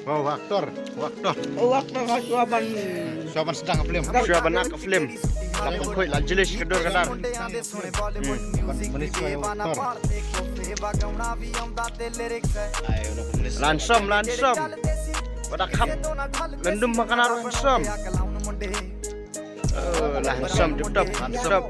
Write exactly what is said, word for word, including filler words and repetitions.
Wow, actor, actor. Oh, actor ka shuwa ban. Shuwa ban sdang ka film. Shuwa ban ak ka film. La pynkhoi la jilish ka dur ka dar. Hmm. Ban, ban shuwa actor. Handsome, handsome. Pada khap. Lendum makan arwah handsome. Oh, la handsome, tip top, handsome.